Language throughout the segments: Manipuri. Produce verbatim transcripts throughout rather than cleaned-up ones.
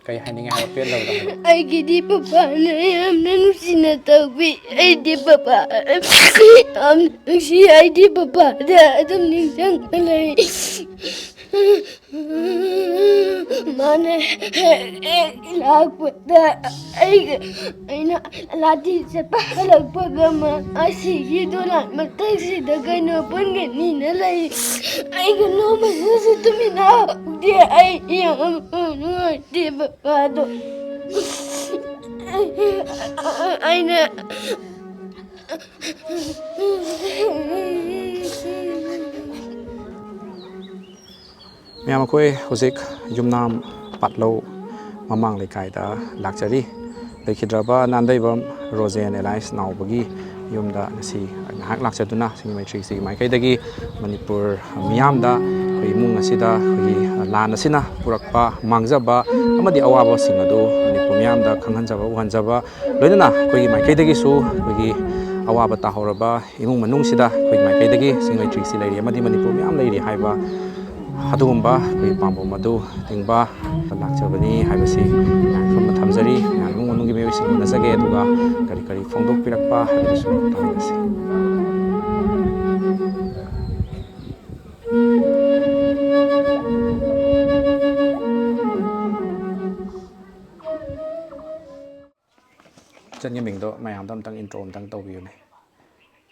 ꯀꯩ ꯍꯥꯏꯅꯤꯡꯉꯦ ꯍꯥꯏꯕ ꯄꯦꯟꯗꯕꯗꯣ ꯍꯥꯏꯌꯨ꯫ ꯑꯩꯒꯤꯗꯤ ꯄꯄꯥꯅ ꯌꯥꯝꯅ ꯅꯨꯡꯁꯤꯅ ꯇꯧꯕꯤ꯫ ꯑꯩꯗꯤ ꯄꯄꯥ ꯌꯥꯝ ꯅꯨꯡꯁꯤ꯫ ꯑꯩꯗꯤ ꯄꯄꯥꯗ ꯑꯗꯨꯝ ꯅꯤꯡꯁꯤꯡꯉ ꯂꯩ꯫ ꯃꯥꯅ ꯍꯦꯛ ꯍꯦꯛ ꯂꯥꯛꯄꯗ ꯑꯩꯒ ꯑꯩꯅ ꯂꯥꯇꯤ ꯆꯠꯄ ꯍꯜꯂꯛꯄꯒ ꯃꯥ ꯑꯁꯤꯒꯤ ꯗꯣꯂꯥꯟ ꯃꯊꯛꯁꯤꯗ ꯀꯩꯅꯣ ꯄꯨꯟꯒꯅꯤꯅ ꯂꯩ꯫ ꯑꯩꯒ ꯅꯣꯡꯃꯁꯨ ꯇꯨꯃꯤꯟꯅ ꯍꯧꯗꯦ꯫ ꯑꯩ ꯌꯥꯝ ꯅꯨꯡꯉꯥꯏꯇꯦ ꯕꯕꯥꯗꯣ꯫ ꯑꯩꯅ ꯃꯌꯥꯝ, ꯑꯩꯈꯣꯏ ꯍꯧꯖꯤꯛ ꯌꯨꯝꯅꯥꯝ ꯄꯥꯠꯂꯧ ꯃꯃꯥꯡ ꯂꯩꯀꯥꯏꯗ ꯂꯥꯛꯆꯔꯤ꯫ ꯂꯩꯈꯤꯗ꯭ꯔꯕ ꯅꯥꯟꯗꯩꯕꯝ ꯔꯣꯖꯦꯟ ꯑꯦꯂꯥꯏꯟꯁ ꯅꯥꯎꯕꯒꯤ ꯌꯨꯝꯗ ꯉꯁꯤ ꯉꯥꯏꯍꯥꯛ ꯂꯥꯛꯆꯗꯨꯅ, ꯁꯤꯡꯖꯃꯩ ꯊ꯭ꯔꯤ ꯁꯤꯛꯁꯇꯤꯒꯤ ꯃꯥꯏꯀꯩꯗꯒꯤ ꯃꯅꯤꯄꯨꯔ ꯃꯤꯌꯥꯝꯗ ꯑꯩꯈꯣꯏ ꯏꯃꯨꯡ ꯑꯁꯤꯗ ꯑꯩꯈꯣꯏꯒꯤ ꯂꯥꯟ ꯑꯁꯤꯅ ꯄꯨꯔꯛꯄ ꯃꯥꯡꯖꯕ ꯑꯃꯗꯤ ꯑꯋꯥꯕꯁꯤꯡ ꯑꯗꯨ ꯃꯅꯤꯄꯨꯔ ꯃꯤꯌꯥꯝꯗ ꯈꯪꯍꯟꯖꯕ, ꯎꯍꯟꯖꯕ, ꯂꯣꯏꯅꯅ ꯑꯩꯈꯣꯏꯒꯤ ꯃꯥꯏꯀꯩꯗꯒꯤꯁꯨ ꯑꯩꯈꯣꯏꯒꯤ ꯑꯋꯥꯕ ꯇꯥꯍꯧꯔꯕ ꯏꯃꯨꯡ ꯃꯅꯨꯡꯁꯤꯗ ꯑꯩꯈꯣꯏꯒꯤ ꯃꯥꯏꯀꯩꯗꯒꯤ ꯁꯤꯡꯖꯃꯩ ꯊ꯭ꯔꯤ ꯁꯤꯛꯁꯇꯤ ꯂꯩꯔꯤ ꯑꯃꯗꯤ ꯃꯅꯤꯄꯨꯔ ꯃꯌꯥꯝ ꯂꯩꯔꯤ ꯍꯥꯏꯕ ꯑꯗꯨꯒꯨꯝꯕ ꯑꯩꯈꯣꯏꯒꯤ ꯄꯥꯝꯕꯣꯝ ꯑꯗꯨ ꯇꯤꯡꯕ ꯂꯥꯛꯆꯕꯅꯤ ꯍꯥꯏꯕꯁꯤ ꯃꯌꯥꯝ ꯁꯣꯝꯗ ꯊꯝꯖꯔꯤ꯫ ꯃꯌꯥꯝ ꯏꯃꯨꯡ ꯃꯅꯨꯡꯒꯤ ꯃꯤꯑꯣꯏꯁꯤꯡ ꯎꯅꯖꯒꯦ, ꯑꯗꯨꯒ ꯀꯔꯤ ꯀꯔꯤ ꯐꯣꯡꯗꯣꯛꯄꯤꯔꯛꯄ ꯍꯥꯏꯕꯗꯨꯁꯨ ꯇꯥꯃꯤꯟꯅꯁꯤ꯫ ꯏꯆꯟꯒꯤ ꯃꯤꯡꯗꯣ ꯃꯌꯥꯝꯗ ꯑꯝꯇꯪ intro ꯑꯝꯇꯪ ꯇꯧꯕꯤꯌꯨꯅꯦ꯫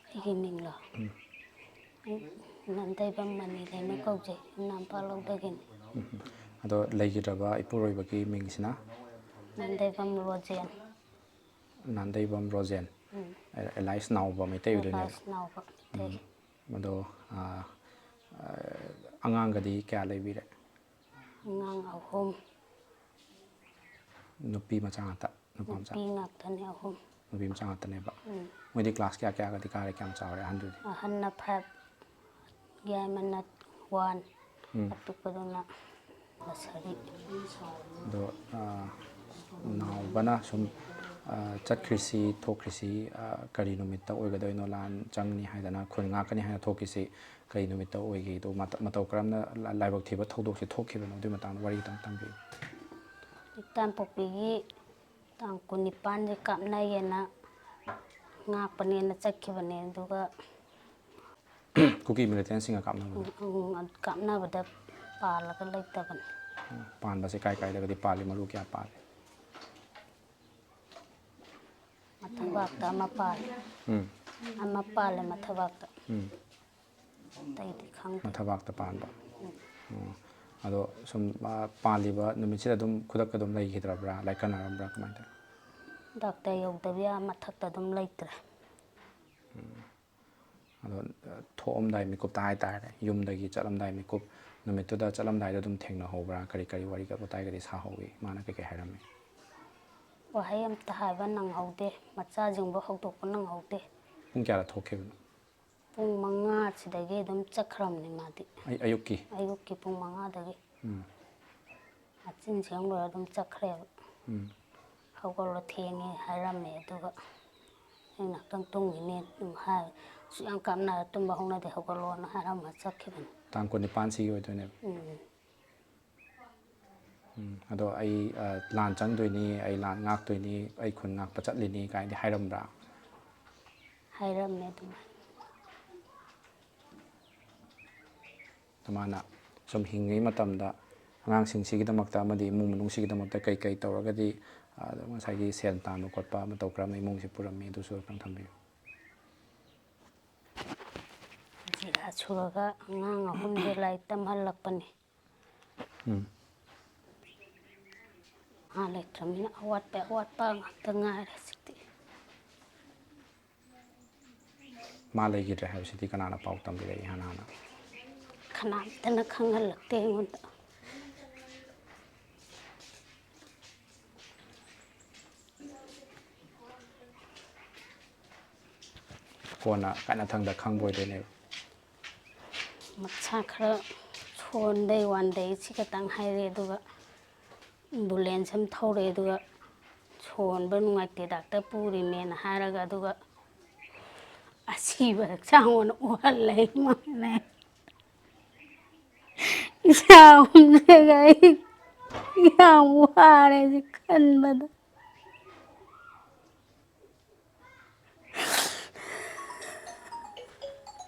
ꯑꯩꯒꯤ ꯃꯤꯡꯂꯣ? ꯎꯝ꯫ ꯑꯩ ꯅꯥꯟꯗꯩꯕꯝ ꯃꯅꯤ ꯂꯩꯃ ꯀꯧꯖꯩ, ꯌꯨꯝꯅꯥꯝ ꯄꯥꯠꯂꯧꯗꯒꯤꯅꯤ꯫ ꯎꯝ꯫ ꯑꯗꯣ ꯂꯩꯈꯤꯗ꯭ꯔꯕ ꯏꯄꯨꯔꯣꯏꯕꯒꯤ ꯃꯤꯡꯁꯤꯅ? ꯅꯥꯟꯗꯩꯕꯝ ꯔꯣꯖꯦꯟ꯫ ꯅꯥꯟꯗꯩꯕꯝ ꯔꯣꯖꯦꯟ꯫ ꯎꯝ꯫ ꯑꯦ-, ꯑꯦꯂꯥꯏꯁ ꯅꯥꯎꯕ ꯃꯩꯇꯩ ꯑꯣꯏꯗꯣꯏꯅꯦꯕ꯫ ꯑꯦꯂꯥꯏꯁ ꯅꯥꯎꯕ ꯃꯩꯇꯩ꯫ ꯎꯝ꯫ ꯑꯗꯣ, ꯑꯥ, ꯑꯥ, ꯑꯉꯥꯡꯒꯗꯤ ꯀꯌꯥ ꯂꯩꯕꯤꯔꯦ? ꯑꯉꯥꯡ ꯑꯍꯨꯝ꯫ ꯅꯨꯄꯤ ꯃꯆꯥ ꯉꯥꯛꯇ, ꯅꯨꯄꯥ ꯃꯆꯥ? ꯅꯨꯄꯤ ꯉꯥꯛꯇꯅꯦ ꯑꯍꯨꯝ꯫ ꯅꯨꯄꯤ ꯃꯆꯥ ꯉꯥꯛꯇꯅꯦꯕ? ꯎꯝ꯫ ꯃꯣꯏꯗꯤ class ꯀꯌꯥ ꯀꯌꯥꯒꯗꯤ ꯀꯥꯔꯦ, ꯀꯌꯥꯝ ꯆꯥꯎꯔꯦ ꯑꯍꯟꯗꯨꯗꯤ? ꯑꯍꯟꯅ five, ꯌꯥꯏꯃꯅ one, ꯎꯝ꯫ ꯑꯄꯤꯛꯄꯗꯨꯅ nursery꯫ ꯑꯗꯣ, ꯑꯥ, ꯅꯥꯎꯕꯅ ꯁꯨꯝ, ꯑꯥ, ꯆꯠꯈ꯭ꯔꯤꯁꯤ, ꯊꯣꯛꯈ꯭ꯔꯤꯁꯤ, ꯑꯥ, ꯀꯔꯤ ꯅꯨꯃꯤꯠꯇ ꯑꯣꯏꯒꯗꯣꯏꯅꯣ? ꯂꯥꯟ ꯆꯪꯅꯤ ꯍꯥꯏꯗꯅ, ꯈꯨꯟ ꯉꯥꯛꯀꯅꯤ ꯍꯥꯏꯅ ꯊꯣꯛꯈꯤꯁꯤ ꯀꯔꯤ ꯅꯨꯃꯤꯠꯇ ꯑꯣꯏꯈꯤ? ꯑꯗꯨ ꯃꯇ-, ꯃꯇꯧ ꯀꯔꯝꯅ ꯂꯥ-, ꯂꯥꯏꯕꯛ ꯊꯤꯕ ꯊꯧꯗꯣꯛꯁꯦ ꯊꯣꯛꯈꯤꯕꯅꯣ? ꯑꯗꯨꯒꯤ ꯃꯇꯥꯡꯗ ꯋꯥꯔꯤ ꯈꯤꯇꯪ ꯇꯝꯕꯤꯌꯨ꯫ ꯀꯥꯡꯄꯣꯛꯄꯤꯒꯤ ꯇꯥꯡ ꯀꯨꯟꯅꯤꯄꯥꯟꯁꯦ ꯀꯥꯞꯅꯩꯌꯦꯅ, ꯉꯥꯛꯄꯅꯦꯅ ꯆꯠꯈꯤꯕꯅꯦ, ꯑꯗꯨꯒ ꯀꯨꯀꯤ ꯃꯤꯂꯤꯇꯦꯟꯁꯤꯡꯒ ꯀꯥꯞꯅꯕꯗ? ꯎꯝ, ꯎꯝ, ꯀꯥꯞꯅꯕꯗ ꯄꯥꯜꯂꯒ ꯂꯩꯇꯕꯅꯤ꯫ ꯎꯝ, ꯄꯥꯟꯕꯁꯦ ꯀꯥꯏ ꯀꯥꯏꯗꯒꯗꯤ ꯄꯥꯜꯂꯤ? ꯃꯔꯨ ꯀꯌꯥ ꯄꯥꯜꯂꯤ? ꯃꯊꯛꯕꯥꯛꯇ ꯑꯃ ꯄꯥꯜꯂꯤ꯫ ꯎꯝ꯫ ꯑꯃ ꯄꯥꯜꯂꯦ ꯃꯊꯛꯕꯥꯛꯇ꯫ ꯎꯝ꯫ ꯑꯇꯩꯗꯤ ꯈꯪꯗꯦ꯫ ꯃꯊꯛꯕꯥꯛꯇ ꯄꯥꯟꯕ꯫ ꯎꯝ꯫ ꯑꯣ꯫ ꯑꯗꯣ ꯁꯨꯝ, ꯑ, ꯄꯥꯜꯂꯤꯕ ꯅꯨꯃꯤꯠꯁꯤꯗ ꯑꯗꯨꯝ ꯈꯨꯗꯛꯇ ꯑꯗꯨꯝ ꯂꯩꯈꯤꯗ꯭ꯔꯕ꯭ꯔꯥ? ꯂꯥꯏꯀꯠꯅꯔꯝꯕ꯭ꯔꯥ? ꯀꯃꯥꯏꯅ ꯇꯧꯋꯤ? ꯗꯥꯛꯇꯔ ꯌꯧꯗꯕꯤ ꯑꯥ ꯃꯊꯛꯇ ꯑꯗꯨꯝ ꯂꯩꯇ꯭ꯔꯦ꯫ ꯎꯝ꯫ ꯑꯗꯣ, ꯑ, ꯊꯣꯛꯑꯝꯗꯥꯏ ꯃꯤꯀꯨꯞꯇ ꯍꯥꯏꯇꯥꯔꯦ, ꯌꯨꯝꯗꯒꯤ ꯆꯠꯂꯝꯗꯥꯏ ꯃꯤꯀꯨꯞ, ꯅꯨꯃꯤꯠꯇꯨꯗ ꯆꯠꯂꯝꯗꯥꯏꯗ ꯑꯗꯨꯝ ꯊꯦꯡꯅꯍꯧꯕ꯭ꯔꯥ? ꯀꯔꯤ ꯀꯔꯤ ꯋꯥꯔꯤ ꯋꯥꯇꯥꯏꯒꯗꯤ ꯁꯥꯍꯧꯋꯤ? ꯃꯥꯅ ꯀꯩ ꯀꯩ ꯍꯥꯏꯔꯝꯃꯤ? ꯋꯥꯍꯩ ꯑꯝꯇ ꯍꯥꯏꯕ ꯅꯪꯍꯧꯗꯦ, ꯃꯆꯥꯁꯤꯡꯕꯨ ꯍꯧꯗꯣꯛꯄ ꯅꯪꯍꯧꯗꯦ꯫ ꯄꯨꯡ ꯀꯌꯥꯗ ꯊꯣꯛꯈꯤꯕꯅꯣ? ꯄꯨꯡ ꯃꯉꯥꯁꯤꯗꯒꯤ ꯑꯗꯨꯝ ꯆꯠꯈ꯭ꯔꯕꯅꯤ ꯃꯥꯗꯤ꯫ ꯑꯌꯨꯛꯀꯤ? ꯑꯌꯨꯛꯀꯤ ꯄꯨꯡ ꯃꯉꯥꯗꯒꯤ꯫ ꯎꯝ꯫ ꯃꯆꯤꯟ ꯁꯦꯡ ꯂꯣꯏꯔ ꯑꯗꯨꯝ ꯆꯠꯈ꯭ꯔꯦꯕ꯫ ꯎꯝ꯫ "ꯍꯧꯒꯠꯂꯣ, ꯊꯦꯡꯉꯦ" ꯍꯥꯏꯔꯝꯃꯦ, ꯑꯗꯨꯒ "ꯑꯩ ꯉꯥꯛꯇꯪ ꯇꯨꯝꯈꯤꯅꯤ" ꯑꯗꯨꯝ ꯍꯥꯏ꯫ "ꯑꯁꯨꯛ ꯌꯥꯝ ꯀꯥꯞꯅꯔ ꯇꯨꯝꯕ ꯍꯧꯅꯗꯦ, ꯍꯧꯒꯠꯂꯣꯅ" ꯍꯥꯏꯔꯝꯃ ꯆꯠꯈꯤꯕꯅꯤ꯫ ꯇꯥꯡ ꯀꯨꯟꯅꯤꯄꯥꯟꯁꯤꯒꯤ ꯑꯣꯏꯗꯣꯏꯅꯦꯕ꯫ ꯎꯝ꯫ ꯎꯝ, ꯑꯗꯣ ꯑꯩ, ꯑ, ꯂꯥꯟ ꯆꯪꯗꯣꯏꯅꯤ, ꯑꯩ ꯂꯥꯟ ꯉꯥꯛꯇꯣꯏꯅꯤ, ꯑꯩ ꯈꯨꯟ ꯉꯥꯛꯄ ꯆꯠꯂꯤꯅꯤ ꯀꯥꯏꯅꯗꯤ ꯍꯥꯏꯔꯝꯕ꯭ꯔꯥ? ꯍꯥꯏꯔꯝꯃꯦ ꯑꯗꯨꯃꯥꯏꯅ꯫ ꯑꯗꯨ ꯃꯥꯅ ꯁꯨꯝ ꯍꯤꯡꯉꯩ ꯃꯇꯝꯗ ꯑꯉꯥꯡꯁꯤꯡꯁꯤꯒꯤꯗꯃꯛꯇ ꯑꯃꯗꯤ ꯏꯃꯨꯡ ꯃꯅꯨꯡꯁꯤꯒꯤꯗꯃꯛꯇ ꯀꯩ ꯀꯩ ꯇꯧꯔꯒꯗꯤ, ꯑ, ꯉꯁꯥꯏꯒꯤ ꯁꯦꯜ ꯇꯥꯟꯕ ꯈꯣꯠꯄ ꯑꯃ ꯇꯧꯈ꯭ꯔꯝꯅ ꯏꯃꯨꯡꯁꯤ ꯄꯨꯔꯝꯃꯤ, ꯑꯗꯨꯁꯨ ꯑꯝꯇꯪ ꯊꯝꯕꯤꯌꯨ꯫ ꯍꯖꯤꯔꯥ ꯁꯨꯔꯒ ꯑꯉꯥꯡ ꯑꯍꯨꯝꯁꯦ ꯂꯥꯏꯔꯤꯛ ꯇꯝꯍꯜꯂꯛꯄꯅꯤ꯫ ꯎꯝ꯫ ꯃꯥ ꯂꯩꯇ꯭ꯔꯕꯅꯤꯅ ꯑꯋꯥꯠꯄ ꯑꯋꯥꯠꯄ ꯉꯥꯛꯇ ꯉꯥꯏꯔꯦ ꯍꯧꯖꯤꯛꯇꯤ꯫ ꯃꯥ ꯂꯩꯈꯤꯗ꯭ꯔꯦ ꯍꯥꯏꯕꯁꯤꯗꯤ ꯀꯅꯥꯅ ꯄꯥꯎ ꯇꯝꯕꯤꯔꯛꯏ ꯏꯍꯥꯟ ꯍꯥꯟꯅ? ꯀꯅꯥꯝꯇꯅ ꯈꯪꯍꯜꯂꯛꯇꯦ ꯑꯩꯉꯣꯟꯗ꯫ ꯀꯣꯟꯅ ꯀꯥꯏꯅꯊꯪꯗ ꯈꯪꯕ ꯑꯣꯏꯗꯣꯏꯅꯦꯕ꯫ ꯃꯁꯥ ꯈꯔ ꯁꯣꯟꯕꯩ ꯋꯥꯟꯗꯩ ꯁꯤ ꯈꯛꯇꯪ ꯍꯥꯏꯔꯦ, ꯑꯗꯨꯒ ꯑꯦꯝꯕꯨꯂꯦꯟꯁ ꯑꯃ ꯊꯧꯔꯛꯑꯦ, ꯑꯗꯨꯒ "ꯁꯣꯟꯕ ꯅꯨꯡꯉꯥꯏꯇꯦ, ꯗꯥꯛꯇꯔ ꯄꯨꯔꯤꯅꯦꯅ" ꯍꯥꯏꯔꯒ, ꯑꯗꯨꯒ ꯑꯁꯤꯕ ꯍꯛꯆꯥꯡ ꯑꯣꯏꯅ ꯎꯍꯜꯂꯦ ꯏꯃꯥꯅ꯫ ꯏꯆꯥ ꯑꯍꯨꯝꯁꯤꯒ ꯑꯩ ꯌꯥꯝ ꯋꯥꯔꯦ ꯁꯤ ꯈꯟꯕꯗ꯫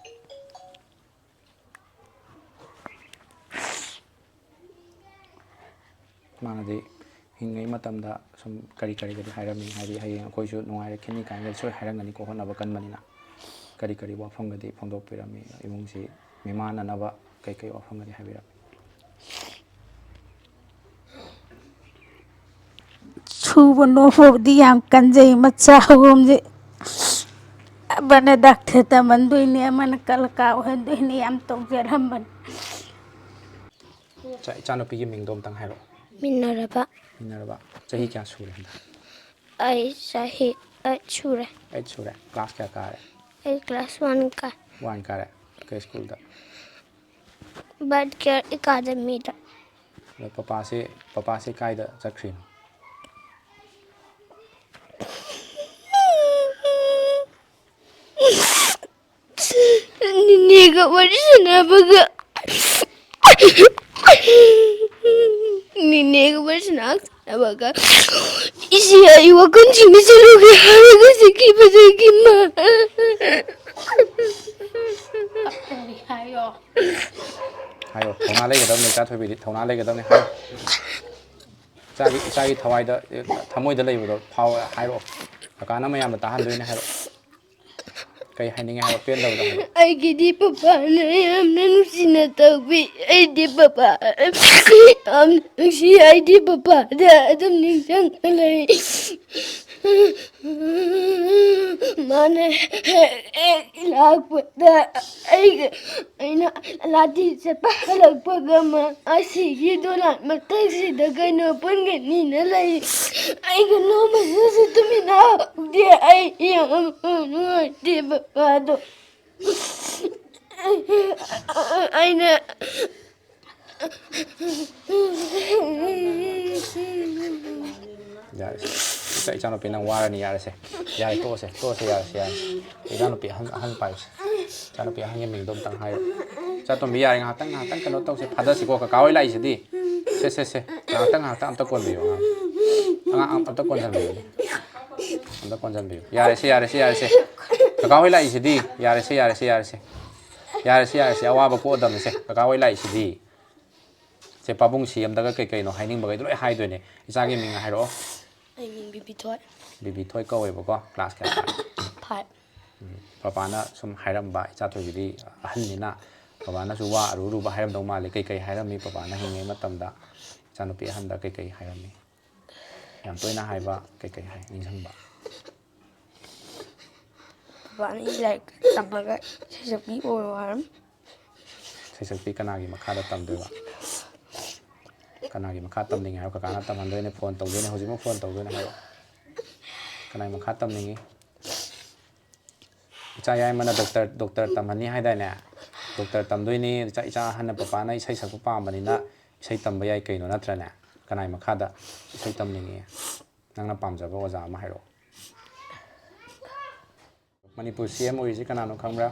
ꯃꯥꯅꯗꯤ ꯍꯤꯡꯉꯩ ꯃꯇꯝꯗ ꯁꯨꯝ ꯀꯔꯤ ꯀꯔꯤꯒꯗꯤ ꯍꯥꯏꯔꯝꯃꯤ? ꯍꯥꯏꯗꯤ ꯍꯌꯦꯡ ꯑꯩꯈꯣꯏꯁꯨ ꯅꯨꯡꯉꯥꯏꯔꯛꯈꯤꯅꯤ ꯀꯥꯏꯅꯒꯗꯤ ꯁꯣꯏ ꯍꯥꯏꯔꯝꯒꯅꯤꯀꯣ, ꯍꯣꯠꯅꯕ ꯀꯟꯕꯅꯤꯅ꯫ ꯀꯔꯤ ꯀꯔꯤ ꯋꯥꯐꯝꯒꯗꯤ ꯐꯣꯡꯗꯣꯛꯄꯤꯔꯝꯃꯤ? ꯏꯃꯨꯡꯁꯤ ꯃꯤꯃꯥꯟꯅꯅꯕ ꯀꯩꯀꯩ ꯋꯥꯐꯝꯒꯗꯤ ꯍꯥꯏꯕꯤꯔꯝꯃꯤ? ꯁꯨꯕ ꯅꯣꯝꯕꯕꯨꯗꯤ ꯌꯥꯝ ꯀꯟꯖꯩ, ꯃꯆꯥ ꯑꯍꯨꯝꯁꯦ꯫ ꯑꯃꯅ ꯗꯥꯛꯇꯔ ꯇꯝꯍꯟꯗꯣꯏꯅꯤ, ꯑꯃꯅ ꯀꯂꯀꯥ ꯑꯣꯏꯍꯟꯗꯣꯏꯅꯤ, ꯌꯥꯝ ꯇꯧꯖꯔꯝꯕꯅꯤ꯫ ꯏꯆꯥ-, ꯏꯆꯥꯅꯨꯄꯤꯒꯤ ꯃꯤꯡꯗꯣ ꯑꯝꯇꯪ ꯍꯥꯏꯔꯛꯑꯣ꯫ ꯃꯤꯟꯅꯔꯕ꯫ ꯃꯤꯟꯅꯔꯕ꯫ ꯆꯍꯤ ꯀꯌꯥ ꯁꯨꯔꯦ ꯍꯟꯗꯛ? ꯑꯩ ꯆꯍꯤ ꯑꯩꯠ ꯁꯨꯔꯦ꯫ ꯑꯩꯠ ꯁꯨꯔꯦ꯫ ꯀ꯭ꯂꯥꯁ ꯀꯌꯥ ꯀꯥꯔꯦ? ꯑꯩ ꯀ꯭ꯂꯥꯁ ꯋꯥꯟ ꯀꯥꯏ꯫ ꯋꯥꯟ ꯀꯥꯔꯦ꯫ ꯀꯩ ꯁ꯭ꯀꯨꯜꯗ? ꯕꯥꯔꯠ ꯀꯤꯌꯔ ꯑꯦꯀꯥꯗꯃꯤꯗ꯫ ꯑꯗꯣ ꯄꯄꯥꯁꯤ, ꯄꯄꯥꯁꯤ ꯀꯥꯏꯗ ꯆꯠꯈ꯭ꯔꯤꯅꯣ? ꯅꯤꯅꯦꯒ ꯋꯥꯔꯤ ꯁꯥꯟꯅꯕꯒ, ꯅꯤꯅꯦꯒ ꯋꯥꯔꯤ ꯁꯥꯟꯅꯕꯒ, ꯏꯆꯦ, ꯑꯩ ꯋꯥꯈꯜ ꯁꯤꯡꯗ ꯆꯠꯂꯨꯒꯦ ꯍꯥꯏꯔꯒ ꯆꯠꯈꯤꯕꯗꯒꯤ ꯃꯥ꯫ ꯀꯞꯇꯔꯤ ꯍꯥꯏꯌꯣ꯫ ꯍꯥꯏꯌꯣ, ꯊꯧꯅꯥ ꯂꯩꯒꯗꯕꯅꯤ, ꯏꯆꯥ ꯊꯣꯏꯕꯤꯗꯤ ꯊꯧꯅꯥ ꯂꯩꯒꯗꯕꯅꯤ, ꯍꯥꯏꯌꯣ꯫ ꯏꯆꯥꯒꯤ, ꯏꯆꯥꯒꯤ ꯊꯋꯥꯏꯗ, ꯊꯃꯣꯏꯗ ꯂꯩꯕꯗꯣ ꯐꯥꯎ ꯍꯥꯏꯔꯛꯑꯣ꯫ ꯀꯀꯥꯅ ꯃꯌꯥꯝꯗ ꯇꯥꯍꯟꯗꯣꯏꯅꯦ, ꯍꯥꯏꯔꯛꯑꯣ꯫ ꯀꯩ ꯍꯥꯏꯅꯤꯡꯉꯦ ꯍꯥꯏꯔꯣ, ꯄꯦꯟꯗꯕꯗꯣ ꯍꯥꯏꯔꯣ꯫ ꯑꯩꯒꯤꯗꯤ ꯄꯄꯥꯅ ꯌꯥꯝꯅ ꯅꯨꯡꯁꯤꯅ ꯇꯧꯕꯤ꯫ ꯑꯩꯗꯤ ꯄꯄꯥ ꯌꯥꯝ ꯅꯨꯡꯁꯤ꯫ ꯑꯩꯗꯤ ꯄꯄꯥꯗ ꯑꯗꯨꯝ ꯅꯤꯡꯁꯤꯡꯉ ꯂꯩ꯫ ꯃꯥꯅ ꯍꯦꯛ ꯍꯦꯛ ꯂꯥꯛꯄꯗ ꯑꯩꯒ, ꯑꯩꯅ ꯂꯥꯇꯤ ꯆꯠꯄ ꯍꯜꯂꯛꯄꯒ ꯃꯥ ꯑꯁꯤꯒꯤ ꯗꯣꯂꯥꯟ ꯃꯊꯛꯁꯤꯗ ꯀꯩꯅꯣ ꯄꯨꯟꯒꯅꯤꯅ ꯂꯩ꯫ ꯑꯩꯒ ꯅꯣꯡꯃꯗꯁꯨ ꯇꯨꯃꯤꯟꯅ ꯍꯧꯗꯦ꯫ ꯑꯩ ꯌꯥꯝ ꯅꯨꯡꯉꯥꯏꯇꯦ ꯕꯕꯥꯗꯣ꯫ ꯑꯩꯅ ꯌꯥꯔꯦꯁꯦ꯫ ꯏꯆꯥ-, ꯏꯆꯥꯅꯨꯄꯤ, ꯅꯪ ꯋꯥꯔꯅꯤ, ꯌꯥꯔꯦꯁꯦ꯫ ꯌꯥꯔꯦ, ꯇꯣꯛꯑꯁꯦ, ꯇꯣꯛꯑꯁꯦ, ꯌꯥꯔꯦꯁꯦ, ꯌꯥꯔꯦꯁꯦ꯫ ꯏꯆꯥꯅꯨꯄꯤ ꯑꯍꯟ, ꯑꯍꯟ ꯄꯥꯏꯌꯨꯁꯦ꯫ ꯏꯆꯥꯅꯨꯄꯤ ꯑꯍꯟꯒꯤ ꯃꯤꯡꯗꯣ ꯑꯝꯇꯪ ꯍꯥꯏꯌꯨ꯫ ꯏꯆꯥꯇꯣꯝꯕꯤ, ꯌꯥꯔꯦ, ꯉꯥꯏꯍꯥꯛꯇꯪ, ꯉꯥꯏꯍꯥꯛꯇꯪ ꯀꯩꯅꯣ ꯇꯧꯁꯦ, ꯐꯥꯗꯁꯤꯀꯣ, ꯀꯀꯥ ꯍꯣꯏ ꯂꯥꯛꯏꯁꯤꯗꯤ꯫ ꯁꯦ ꯁꯦ ꯁꯦ, ꯉꯥꯏꯍꯥꯛꯇꯪ ꯉꯥꯏꯍꯥꯛꯇꯪ ꯑꯝꯇ ꯀꯣꯟꯕꯤꯌꯨ꯫ ꯑꯉꯥꯡ ꯑꯉꯥꯡ ꯑꯝꯇ ꯀꯣꯟꯁꯤꯟꯕꯤꯌꯨ꯫ ꯑꯝꯇ ꯀꯣꯟꯁꯤꯟꯕꯤꯌꯨ꯫ ꯌꯥꯔꯦꯁꯦ ꯌꯥꯔꯦꯁꯦ ꯌꯥꯔꯦꯁꯦ꯫ ꯀꯀꯥ ꯍꯣꯏ ꯂꯥꯛꯏꯁꯤꯗꯤ꯫ ꯌꯥꯔꯦꯁꯦ ꯌꯥꯔꯦꯁꯦ ꯌꯥꯔꯦꯁꯦ꯫ ꯌꯥꯔꯦꯁꯦ ꯌꯥꯔꯦꯁꯦ, ꯑꯋꯥꯕ ꯀꯣꯛꯑꯗꯕꯅꯤꯁꯦ꯫ ꯀꯀꯥ ꯍꯣꯏ ꯂꯥꯛꯏꯁꯤꯗꯤ꯫ ꯁꯦ, ꯄꯥꯕꯨꯡ ꯁꯤ ꯑꯦꯝꯗꯒ ꯀꯩ ꯀꯩꯅꯣ ꯍꯥꯏꯅꯤꯡꯕꯈꯩꯗꯣ ꯂꯣꯏ ꯍꯥꯏꯗꯣꯏꯅꯦ꯫ ꯏꯆꯥꯒꯤ ꯃꯤꯡ ꯍꯥꯏꯔꯛꯑꯣ꯫ ꯑꯩ ꯃꯤꯡ ꯕꯤꯕꯤꯊꯣꯏ꯫ ꯕꯤꯕꯤꯊꯣꯏ ꯀꯧꯋꯦꯕꯀꯣ꯫ ꯀ꯭ꯂꯥꯁ ꯀꯌꯥ ꯀꯥꯔꯦ? ꯐꯥꯏꯚ꯫ ꯎꯝ, ꯄꯄꯥꯅ ꯁꯨꯝ ꯍꯥꯏꯔꯝꯕ, ꯏꯆꯥꯊꯣꯏꯒꯤꯗꯤ ꯑꯍꯟꯅꯤꯅ ꯄꯄꯥꯅꯁꯨ ꯋꯥ ꯑꯔꯨ ꯑꯔꯨꯕ ꯍꯥꯏꯔꯝꯗꯧ ꯃꯥꯜꯂꯦ꯫ ꯀꯩꯀꯩ ꯍꯥꯏꯔꯝꯃꯤ ꯄꯄꯥꯅ ꯍꯤꯡꯉꯤꯉꯩ ꯃꯇꯝꯗ? ꯏꯆꯥꯅꯨꯄꯤ ꯑꯍꯟꯗ ꯀꯩꯀꯩ ꯍꯥꯏꯔꯝꯃꯤ? ꯌꯥꯝ ꯇꯣꯏꯅ ꯍꯥꯏꯕ ꯀꯩꯀꯩ ꯍꯥꯏ ꯅꯤꯡꯁꯤꯡꯕ? ꯄꯄꯥꯅ ꯑꯩ ꯂꯥꯏꯔꯤꯛ ꯇꯝꯃꯒ ꯏꯁꯩ ꯁꯛꯄꯤ ꯑꯣꯏꯔꯣ ꯍꯥꯏꯔꯝꯃꯤ꯫ ꯏꯁꯩ ꯁꯛꯄꯤ ꯀꯅꯥꯒꯤ ꯃꯈꯥꯗ ꯇꯝꯗꯣꯏꯕ? ꯀꯅꯥꯒꯤ ꯃꯈꯥ ꯇꯝꯅꯤꯡꯉꯦ ꯍꯥꯏꯕ? ꯀꯀꯥꯅ ꯇꯝꯍꯟꯗꯣꯏꯅꯦ, ꯐꯣꯟ ꯇꯧꯗꯣꯏꯅꯦ, ꯍꯧꯖꯤꯛꯃꯛ ꯐꯣꯟ ꯇꯧꯗꯣꯏꯅꯦ ꯍꯥꯏꯕ꯫ ꯀꯅꯥꯒꯤ ꯃꯈꯥ ꯇꯝꯅꯤꯡꯉꯤ? ꯏꯆꯥ ꯌꯥꯏꯃꯅ ꯗꯣꯛꯇꯔ, ꯗꯣꯛꯇꯔ ꯇꯝꯍꯟꯅꯤ ꯍꯥꯏꯗꯥꯏꯅꯦ? ꯗꯣꯛꯇꯔ ꯇꯝꯗꯣꯏꯅꯤ꯫ ꯏꯆꯥ, ꯏꯆꯥ ꯑꯍꯟꯅ ꯄꯄꯥꯅ ꯏꯁꯩ ꯁꯛꯄ ꯄꯥꯝꯕꯅꯤꯅ ꯏꯁꯩ ꯇꯝꯕ ꯌꯥꯏ ꯀꯩꯅꯣ, ꯅꯠꯇ꯭ꯔꯅꯦ? ꯀꯅꯥꯏ ꯃꯈꯥꯗ ꯏꯁꯩ ꯇꯝꯅꯤꯡꯉꯤ? ꯅꯪꯅ ꯄꯥꯝꯖꯕ ꯑꯣꯖꯥ ꯑꯃ ꯍꯥꯏꯔꯛꯑꯣ꯫ ꯃꯅꯤꯄꯨꯔ ꯁꯤ ꯑꯦꯝ ꯑꯣꯏꯔꯤꯁꯦ ꯀꯅꯥꯅꯣ ꯈꯪꯕ꯭ꯔꯥ?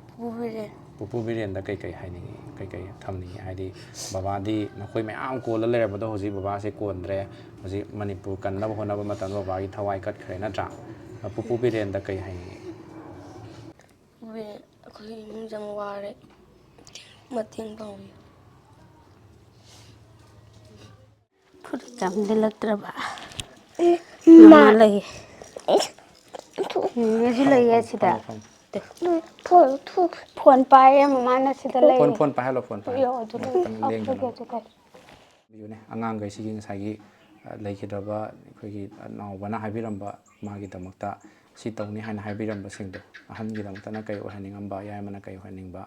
ꯄꯨꯄꯨ ꯕꯤꯔꯦꯟ꯫ ꯄꯨꯄꯨ ꯕꯤꯔꯦꯟꯗ ꯀꯩꯀꯩ ꯍꯥꯏꯅꯤꯡꯉꯤ, ꯀꯩꯀꯩ ꯊꯝꯅꯤꯡꯉꯤ? ꯍꯥꯏꯗꯤ ꯕꯕꯥꯗꯤ ꯅꯈꯣꯏ ꯃꯌꯥꯝ ꯀꯣꯜꯂ ꯂꯩꯔꯕꯗꯣ ꯍꯧꯖꯤꯛ ꯕꯕꯥꯁꯦ ꯀꯣꯟꯗ꯭ꯔꯦ꯫ ꯍꯧꯖꯤꯛ ꯃꯅꯤꯄꯨꯔ ꯀꯟꯅꯕ ꯍꯣꯠꯅꯕ ꯃꯇꯝꯗ ꯕꯕꯥꯒꯤ ꯊꯋꯥꯏ ꯀꯠꯈ꯭ꯔꯦ, ꯅꯠꯇ꯭ꯔꯥ? ꯄꯨꯄꯨ ꯕꯤꯔꯦꯟꯗ ꯀꯩ ꯍꯥꯏꯅꯤꯡꯉꯤ? ꯄꯨꯄꯨ ꯕꯤꯔꯦꯟ, ꯑꯩꯈꯣꯏ ꯏꯃꯨꯡ ꯌꯥꯝ ꯋꯥꯔꯦ, ꯃꯇꯦꯡ ꯄꯥꯡꯕꯤꯌꯨ꯫ ꯐꯨꯔꯤꯠ ꯆꯥꯝꯁꯤꯜꯂꯛꯇ꯭ꯔꯕ ꯃꯥ ꯂꯩꯌꯦ꯫ ꯎꯝ, ꯁꯤ ꯂꯩꯌꯦ ꯁꯤꯗ꯫ ꯐꯝꯃꯣ, ꯐꯝꯃꯣ꯫ ꯐꯣꯟ ꯄꯥꯏꯌꯦ ꯃꯃꯥꯅ ꯁꯤꯗ ꯂꯩ꯫ ꯐꯣꯟ, ꯐꯣꯟ ꯄꯥꯏꯍꯜꯂꯣ, ꯐꯣꯟ ꯄꯥꯏꯍꯜꯂꯣ꯫ ꯌꯣ, ꯑꯗꯨ ꯂꯩ꯫ ꯉꯥꯛꯇꯪ ꯂꯦꯡꯗꯅꯕ꯫ ꯑꯗꯨꯒ, ꯑꯗꯨꯒ꯫ ꯕꯤꯌꯨꯅꯦ, ꯑꯉꯥꯡꯈꯩꯁꯤꯒꯤ ꯉꯁꯥꯏꯒꯤ, ꯑ, ꯂꯩꯈꯤꯗ꯭ꯔꯕ ꯑꯩꯈꯣꯏꯒꯤ, ꯑ, ꯅꯥꯎꯕꯅ ꯍꯥꯏꯕꯤꯔꯝꯕ ꯃꯥꯒꯤꯗꯃꯛꯇ ꯁꯤ ꯇꯧꯅꯤ ꯍꯥꯏꯅ ꯍꯥꯏꯕꯤꯔꯝꯕꯁꯤꯡꯗꯣ, ꯑꯍꯟꯒꯤꯗꯃꯛꯇꯅ ꯀꯩ ꯑꯣꯏꯍꯟꯅꯤꯡꯉꯝꯕ, ꯌꯥꯏꯃꯅ ꯀꯩ ꯑꯣꯏꯍꯟꯅꯤꯡꯕ,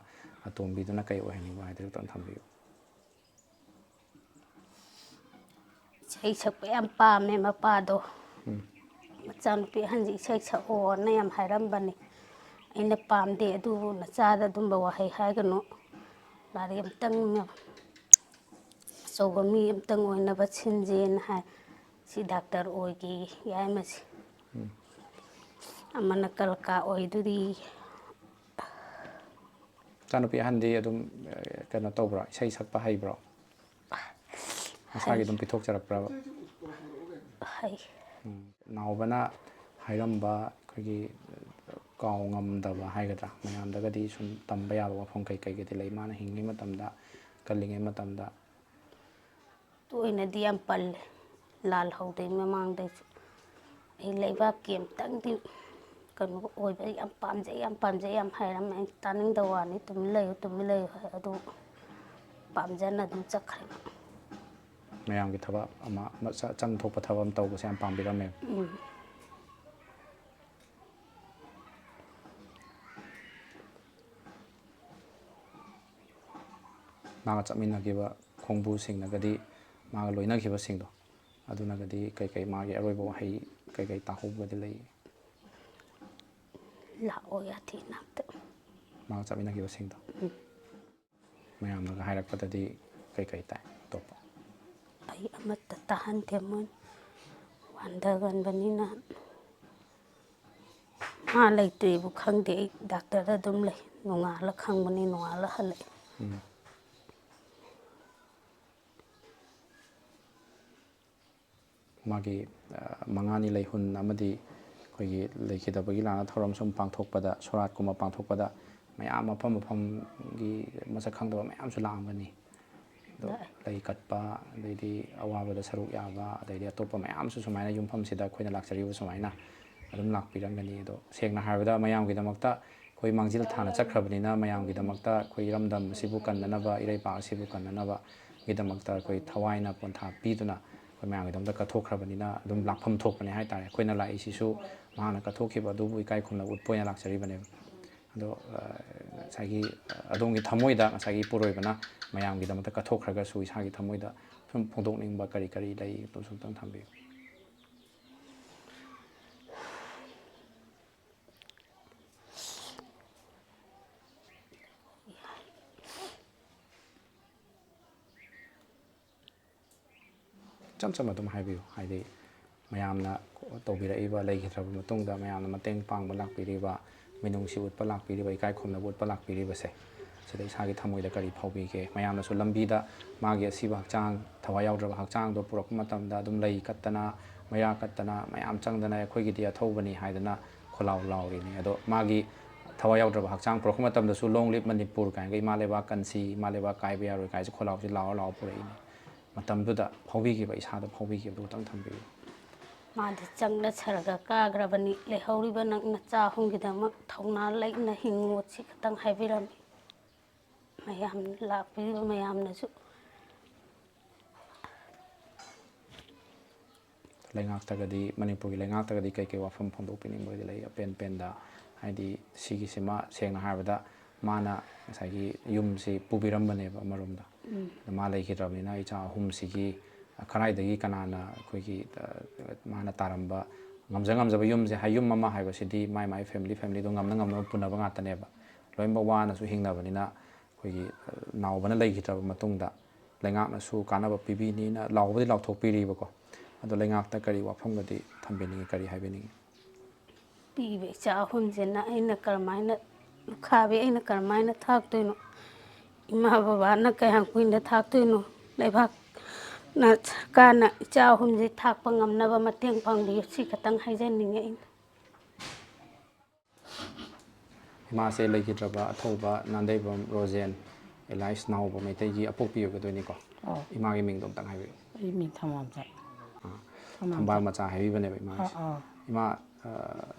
ꯑꯇꯣꯝꯕꯤꯗꯨꯅ ꯀꯩ ꯑꯣꯏꯍꯟꯅꯤꯡꯕ ꯍꯥꯏꯗꯨ ꯈꯤꯇꯪ ꯊꯝꯕꯤꯌꯨ꯫ ꯏꯁꯩ ꯁꯛꯄ ꯌꯥꯝ ꯄꯥꯝꯃꯦ ꯃꯄꯥꯗꯣ꯫ ꯎꯝ꯫ "ꯃꯆꯥꯅꯨꯄꯤ ꯑꯍꯟꯁꯤ ꯏꯁꯩ ꯁꯛꯑꯣꯅ ꯌꯥꯝ ꯍꯥꯏꯔꯝꯕꯅꯤ꯫ ꯑꯩꯅ ꯄꯥꯝꯗꯦ, ꯑꯗꯨꯕꯨ ꯅꯆꯥꯗ ꯑꯗꯨꯝꯕ ꯋꯥꯍꯩ ꯍꯥꯏꯒꯅꯨ꯫ ꯂꯥꯏꯔꯤꯛ ꯑꯝꯇꯪ ꯑꯆꯧꯕ ꯃꯤ ꯑꯝꯇꯪ ꯑꯣꯏꯅꯕ ꯁꯤꯟꯁꯦꯅ ꯍꯥꯏ꯫ ꯁꯤ ꯗꯥꯛꯇꯔ ꯑꯣꯏꯒꯦ ꯌꯥꯏꯃꯁꯦ꯫ ꯎꯝ꯫ ꯑꯃꯅ ꯀꯂꯀꯥ ꯑꯣꯏꯗꯣꯔꯤ꯫" ꯏꯆꯥꯅꯨꯄꯤ ꯑꯍꯟꯗꯤ ꯑꯗꯨꯝ, ꯑ, ꯀꯩꯅꯣ ꯇꯧꯕ꯭ꯔꯣ? ꯏꯁꯩ ꯁꯛꯄ ꯍꯩꯕ꯭ꯔꯣ? ꯃꯁꯥꯒꯤ ꯑꯗꯨꯝ ꯄꯤꯊꯣꯛꯆꯔꯛꯄ꯭ꯔꯕ? ꯍꯩ꯫ ꯎꯝ꯫ ꯅꯥꯎꯕꯅ ꯍꯥꯏꯔꯝꯕ ꯑꯩꯈꯣꯏꯒꯤ ꯀꯥꯎ ꯉꯝꯗꯕ ꯍꯥꯏꯒꯗ꯭ꯔꯥ, ꯃꯌꯥꯝꯗꯒꯗꯤ ꯁꯨꯝ ꯇꯝꯕ ꯌꯥꯕ ꯋꯥꯐꯝ ꯀꯩ ꯀꯩꯒꯗꯤ ꯂꯩ? ꯃꯥꯅ ꯍꯤꯡꯂꯤꯉꯩ ꯃꯇꯝꯗ, ꯀꯜꯂꯤꯉꯩ ꯃꯇꯝꯗ꯫ ꯇꯣꯏꯅꯗꯤ ꯌꯥꯝ ꯄꯜꯂꯦ, ꯂꯥꯜ ꯍꯧꯗ꯭ꯔꯤ ꯃꯃꯥꯡꯗꯩꯁꯨ꯫ ꯑꯩ ꯂꯩꯕꯥꯛꯀꯤ ꯑꯝꯇꯪꯗꯤ ꯀꯩꯅꯣ ꯑꯣꯏꯕ ꯌꯥꯝ ꯄꯥꯝꯖꯩ, ꯌꯥꯝ ꯄꯥꯝꯖꯩ ꯌꯥꯝ ꯍꯥꯏꯔꯝꯃꯦ꯫ ꯑꯩ ꯇꯥꯅꯤꯡꯗꯕ ꯋꯥꯅꯤ, "ꯇꯨꯃꯤꯟ ꯂꯩꯌꯨ, ꯇꯨꯃꯤꯟ ꯂꯩꯌꯨ" ꯍꯥꯏ, ꯑꯗꯨ ꯄꯥꯝꯖꯅ ꯑꯗꯨꯝ ꯆꯠꯈ꯭ꯔꯦ꯫ ꯃꯌꯥꯝꯒꯤ ꯊꯕꯛ ꯑꯃ, ꯑꯃ ꯆ-, ꯆꯪ ꯊꯣꯛꯄ ꯊꯕꯛ ꯑꯃ ꯇꯧꯕꯁꯦ ꯌꯥꯝ ꯄꯥꯝꯕꯤꯔꯝꯃꯦꯕ꯫ ꯎꯝ꯫ ꯃꯥꯒ ꯆꯠꯃꯤꯟꯅꯈꯤꯕ ꯈꯣꯡꯕꯨꯁꯤꯡꯅꯒꯗꯤ, ꯃꯥꯒ ꯂꯣꯏꯅꯈꯤꯕꯁꯤꯡꯗꯣ, ꯑꯗꯨꯅꯒꯗꯤ ꯀꯩꯀꯩ ꯃꯥꯒꯤ ꯑꯔꯣꯏꯕ ꯋꯥꯍꯩ ꯀꯩꯀꯩ ꯇꯥꯍꯧꯕꯒꯗꯤ ꯂꯩ? "ꯂꯥꯛꯑꯣ ꯌꯥꯊꯤ ꯏꯅꯥꯛꯇ"꯫ ꯃꯥꯒ ꯆꯠꯃꯤꯟꯅꯈꯤꯕꯁꯤꯡꯗꯣ꯫ ꯎꯝ꯫ ꯃꯌꯥꯝꯅꯒ ꯍꯥꯏꯔꯛꯄꯗꯗꯤ ꯀꯩꯀꯩ ꯇꯥꯏ ꯑꯇꯣꯞꯄ? ꯑꯩ ꯑꯃꯠꯇ ꯇꯥꯍꯟꯗꯦ, ꯃꯣꯏꯅ ꯋꯥꯟꯊꯒꯟꯕꯅꯤꯅ꯫ ꯃꯥ ꯂꯩꯇ꯭ꯔꯤꯕꯨ ꯈꯪꯗꯦ, ꯑꯩ ꯗꯥꯛꯇꯔꯗ ꯑꯗꯨꯝ ꯂꯩ꯫ ꯅꯣꯡꯉꯥꯜꯂ ꯈꯪꯕꯅꯤ, ꯅꯣꯡꯉꯥꯜꯂ ꯍꯜꯂꯛꯑꯦ꯫ ꯎꯝ꯫ ꯃꯥꯒꯤ, ꯑ, ꯃꯉꯥꯅꯤ ꯂꯩꯍꯨꯟ ꯑꯃꯗꯤ ꯑꯩꯈꯣꯏꯒꯤ ꯂꯩꯈꯤꯗꯕꯒꯤ ꯂꯥꯟꯅ ꯊꯧꯔꯝ ꯁꯨꯝ ꯄꯥꯡꯊꯣꯛꯄꯗ, ꯁꯣꯔꯥꯠꯀꯨꯝꯕ ꯄꯥꯡꯊꯣꯛꯄꯗ ꯃꯌꯥꯝ, ꯃꯐꯝ ꯃꯐꯝꯒꯤ ꯃꯁꯛ ꯈꯪꯗꯕ ꯃꯌꯥꯝꯁꯨ ꯂꯥꯛꯑꯝꯒꯅꯤ꯫ ꯑꯗꯣ ꯂꯥꯛꯑꯦ꯫ ꯂꯩ ꯀꯠꯄ, ꯑꯗꯩꯗꯤ ꯑꯋꯥꯕꯗ ꯁꯔꯨꯛ ꯌꯥꯕ, ꯑꯗꯩꯗꯤ ꯑꯇꯣꯞꯄ ꯃꯌꯥꯝꯁꯨ ꯁꯨꯃꯥꯏꯅ ꯌꯨꯝꯐꯝꯁꯤꯗ ꯑꯩꯈꯣꯏꯅ ꯂꯥꯛꯆꯔꯤꯕ ꯁꯨꯃꯥꯏꯅ ꯑꯗꯨꯝ ꯂꯥꯛꯄꯤꯔꯝꯒꯅꯤ꯫ ꯑꯗꯣ ꯁꯦꯡꯅ ꯍꯥꯏꯔꯕꯗ ꯃꯌꯥꯝꯒꯤꯗꯃꯛꯇ ꯑꯩꯈꯣꯏ ꯃꯥꯡꯖꯤꯜ ꯊꯥꯅ ꯆꯠꯈ꯭ꯔꯕꯅꯤꯅ, ꯃꯌꯥꯝꯒꯤꯗꯃꯛꯇ ꯑꯩꯈꯣꯏ ꯏꯔꯝꯗꯝ ꯑꯁꯤꯕꯨ ꯀꯟꯅꯅꯕ, ꯏꯔꯩꯄꯥꯛ ꯑꯁꯤꯕꯨ ꯀꯟꯅꯅꯕꯒꯤꯗꯃꯛꯇ ꯑꯩꯈꯣꯏ ꯊꯋꯥꯏꯅ ꯄꯣꯟꯊꯥ ꯄꯤꯗꯨꯅ ꯑꯩꯈꯣꯏ ꯃꯌꯥꯝꯒꯤꯗꯃꯛꯇ ꯀꯠꯊꯣꯛꯈ꯭ꯔꯕꯅꯤꯅ ꯑꯗꯨꯝ ꯂꯥꯛꯐꯝ ꯊꯣꯛꯄꯅꯦ ꯍꯥꯏꯇꯥꯔꯦ꯫ ꯑꯩꯈꯣꯏꯅ ꯂꯥꯛꯏꯁꯤꯁꯨ ꯃꯍꯥꯛꯅ ꯀꯠꯊꯣꯛꯈꯤꯕ ꯑꯗꯨꯕꯨ ꯏꯀꯥꯏ ꯈꯨꯝꯅꯕ ꯎꯠꯄ ꯑꯣꯏꯅ ꯂꯥꯛꯆꯔꯤꯕꯅꯦꯕ꯫ ꯑꯗꯣ, ꯑ, ꯉꯁꯥꯏꯒꯤ, ꯑ, ꯑꯗꯣꯝꯒꯤ ꯊꯃꯣꯏꯗ ꯉꯁꯥꯏꯒꯤ ꯏꯄꯨꯔꯣꯏꯕꯅ ꯃꯌꯥꯝꯒꯤꯗꯃꯛꯇ ꯀꯠꯊꯣꯛꯈ꯭ꯔꯒꯁꯨ ꯏꯁꯥꯒꯤ ꯊꯃꯣꯏꯗ ꯁꯨꯝ ꯐꯣꯡꯗꯣꯛꯅꯤꯡꯕ ꯀꯔꯤ ꯀꯔꯤ ꯂꯩ? ꯑꯗꯨꯁꯨ ꯑꯝꯇꯪ ꯊꯝꯕꯤꯌꯨ꯫ ꯏꯆꯝ ꯆꯝꯅ ꯑꯗꯨꯝ ꯍꯥꯏꯕꯤꯌꯨ, ꯍꯥꯏꯗꯤ ꯃꯌꯥꯝꯅ ꯇꯧꯕꯤꯔꯛꯏꯕ, ꯂꯩꯈꯤꯗ꯭ꯔꯕ ꯃꯇꯨꯡꯗ ꯃꯌꯥꯝꯅ ꯃꯇꯦꯡ ꯄꯥꯡꯕ ꯂꯥꯛꯄꯤꯔꯤꯕ, ꯃꯤꯅꯨꯡꯁꯤ ꯎꯠꯄ ꯂꯥꯛꯄꯤꯔꯤꯕ, ꯏꯀꯥꯏ ꯈꯨꯝꯅꯕ ꯎꯠꯄ ꯂꯥꯛꯄꯤꯔꯤꯕꯁꯦ, ꯁꯤꯗ ꯏꯁꯥꯒꯤ ꯊꯃꯣꯏꯗ ꯀꯔꯤ ꯐꯥꯎꯕꯤꯒꯦ? ꯃꯌꯥꯝꯅꯁꯨ ꯂꯝꯕꯤꯗ ꯃꯥꯒꯤ ꯑꯁꯤꯕ ꯍꯛꯆꯥꯡ, ꯊꯋꯥꯏ ꯌꯥꯎꯗ꯭ꯔꯕ ꯍꯛꯆꯥꯡꯗꯣ ꯄꯨꯔꯛꯄ ꯃꯇꯝꯗ ꯑꯗꯨꯝ ꯂꯩ ꯀꯠꯇꯅ, ꯃꯩꯔꯥ ꯀꯠꯇꯅ, ꯃꯌꯥꯝ ꯆꯪꯗꯅ "ꯑꯩꯈꯣꯏꯒꯤꯗꯤ ꯑꯊꯧꯕꯅꯤ" ꯍꯥꯏꯗꯅ ꯈꯣꯜꯂꯥꯎ ꯂꯥꯎꯔꯤꯅꯤ꯫ ꯑꯗꯣ ꯃꯥꯒꯤ ꯊꯋꯥꯏ ꯌꯥꯎꯗ꯭ꯔꯕ ꯍꯛꯆꯥꯡ ꯄꯨꯔꯛꯄ ꯃꯇꯝꯗꯁꯨ "Long live Manipur" ꯀꯥꯏꯅꯒ "ꯏꯃꯥ ꯂꯩꯕꯥꯛ ꯀꯟꯁꯤ, ꯏꯃꯥ ꯂꯩꯕꯥꯛ ꯀꯥꯏꯕ ꯌꯥꯔꯣꯏ" ꯀꯥꯏꯁꯦ ꯈꯣꯜꯂꯥꯎꯁꯦ ꯂꯥꯎꯔ ꯂꯥꯎꯔ ꯄꯨꯔꯛꯏꯅꯤ꯫ ꯃꯇꯝꯗꯨꯗ ꯐꯥꯎꯕꯤꯈꯤꯕ, ꯏꯁꯥꯗ ꯐꯥꯎꯕꯤꯈꯤꯕꯗꯨ ꯈꯇꯪ ꯊꯝꯕꯤꯌꯨ꯫ ꯃꯥꯗꯤ ꯆꯪꯅ ꯁꯔꯒ ꯀꯥꯈ꯭ꯔꯕꯅꯤ꯫ ꯂꯩꯍꯧꯔꯤꯕ ꯅꯪ ꯅꯆꯥ ꯑꯍꯨꯝꯒꯤꯗꯃꯛ ꯊꯧꯅꯥ ꯂꯩꯅ ꯍꯤꯡꯉꯨ, ꯁꯤ ꯈꯛꯇꯪ ꯍꯥꯏꯕꯤꯔꯝꯃꯤ꯫ ꯃꯌꯥꯝ ꯂꯥꯛꯄꯤꯔꯤꯕ ꯃꯌꯥꯝꯅꯁꯨ꯫ ꯂꯩꯉꯥꯛꯇꯒꯗꯤ, ꯃꯅꯤꯄꯨꯔꯒꯤ ꯂꯩꯉꯥꯛꯇꯒꯗꯤ ꯀꯩ ꯀꯩ ꯋꯥꯐꯝ ꯐꯣꯡꯗꯣꯛꯄꯤꯅꯤꯡꯕꯒꯗꯤ ꯂꯩ? ꯑꯄꯦꯟ ꯄꯦꯟꯗ, ꯍꯥꯏꯗꯤ ꯁꯤꯒꯤꯁꯤꯃ ꯁꯦꯡꯅ ꯍꯥꯏꯔꯕꯗ ꯃꯥꯅ ꯉꯁꯥꯏꯒꯤ ꯌꯨꯝꯁꯤ ꯄꯨꯕꯤꯔꯝꯕꯅꯦꯕ ꯑꯃꯔꯣꯝꯗ꯫ ꯑꯗꯣ ꯃꯥ ꯂꯩꯈꯤꯗ꯭ꯔꯕꯅꯤꯅ ꯏꯆꯥ ꯑꯍꯨꯝꯁꯤꯒꯤ ꯀꯔꯥꯏꯗꯒꯤ ꯀꯅꯥꯅ ꯑꯩꯈꯣꯏꯒꯤ, ꯑ, ꯃꯥꯅ ꯇꯥꯔꯝꯕ ꯉꯝꯖ ꯉꯝꯖꯕ ꯌꯨꯝꯁꯦ, ꯍꯥꯏ, ꯌꯨꯝ ꯑꯃ ꯍꯥꯏꯕꯁꯤꯗꯤ ꯃꯥꯏ ꯃꯥꯏ family familyꯗꯣ ꯉꯝꯅ ꯉꯝꯅꯕ ꯄꯨꯅꯕ ꯉꯥꯛꯇꯅꯦꯕ꯫ ꯂꯣꯏꯅꯃꯛ ꯋꯥꯅꯁꯨ ꯍꯤꯡꯅꯕꯅꯤꯅ ꯑꯩꯈꯣꯏꯒꯤ, ꯑ, ꯅꯥꯎꯕꯅ ꯂꯩꯈꯤꯗ꯭ꯔꯕ ꯃꯇꯨꯡꯗ ꯂꯩꯉꯥꯛꯅꯁꯨ ꯀꯥꯟꯅꯕ ꯄꯤꯕꯤꯅꯤꯅ ꯂꯥꯎꯕꯗꯤ ꯂꯥꯎꯊꯣꯛꯄꯤꯔꯤꯕꯀꯣ꯫ ꯑꯗꯣ ꯂꯩꯉꯥꯛꯇ ꯀꯔꯤ ꯋꯥꯐꯝꯒꯗꯤ ꯊꯝꯕꯤꯅꯤꯡꯉꯤ, ꯀꯔꯤ ꯍꯥꯏꯕꯤꯅꯤꯡꯉꯤ? ꯄꯤꯕ ꯏꯆꯥ ꯑꯍꯨꯝꯁꯤꯅ ꯑꯩꯅ ꯀꯔꯝꯍꯥꯏꯅ, ꯂꯨꯈꯥꯕꯤ ꯑꯩꯅ ꯀꯔꯝꯍꯥꯏꯅ ꯊꯥꯛꯇꯣꯏꯅꯣ? ꯏꯃꯥ ꯕꯕꯥꯅ ꯀꯌꯥꯝ ꯀꯨꯏꯅ ꯊꯥꯛꯇꯣꯏꯅꯣ? ꯂꯩꯕꯥꯛꯅ, ꯁꯔꯀꯥꯔꯅ ꯏꯆꯥ ꯑꯍꯨꯝꯁꯤ ꯊꯥꯛꯄ ꯉꯝꯅꯕ ꯃꯇꯦꯡ ꯄꯥꯡꯕꯤꯌꯨ, ꯁꯤ ꯈꯛꯇꯪ ꯍꯥꯏꯖꯅꯤꯡꯉꯤ ꯑꯩꯅ꯫ ꯏꯃꯥꯁꯦ ꯂꯩꯈꯤꯗ꯭ꯔꯕ ꯑꯊꯧꯕ ꯅꯥꯟꯗꯩꯕꯝ ꯔꯣꯖꯦꯟ, alias ꯅꯥꯎꯕ ꯃꯩꯇꯩꯒꯤ ꯑꯄꯣꯛꯄꯤ ꯑꯣꯏꯒꯗꯣꯏꯅꯤꯀꯣ꯫ ꯑꯧ꯫ ꯏꯃꯥꯒꯤ ꯃꯤꯡꯗꯣ ꯑꯝꯇꯪ ꯍꯥꯏꯕꯤꯌꯨ꯫ ꯑꯩ ꯃꯤꯡ ꯊꯝꯕꯥꯜꯆꯥ꯫ ꯑꯥ, ꯊꯝꯕꯥꯜ ꯊꯝꯕꯥꯜ ꯃꯆꯥ ꯍꯥꯏꯕꯤꯕꯅꯦꯕ ꯏꯃꯥꯁꯦ꯫ ꯑꯥ, ꯑꯥ꯫ ꯏꯃꯥ, ꯑ,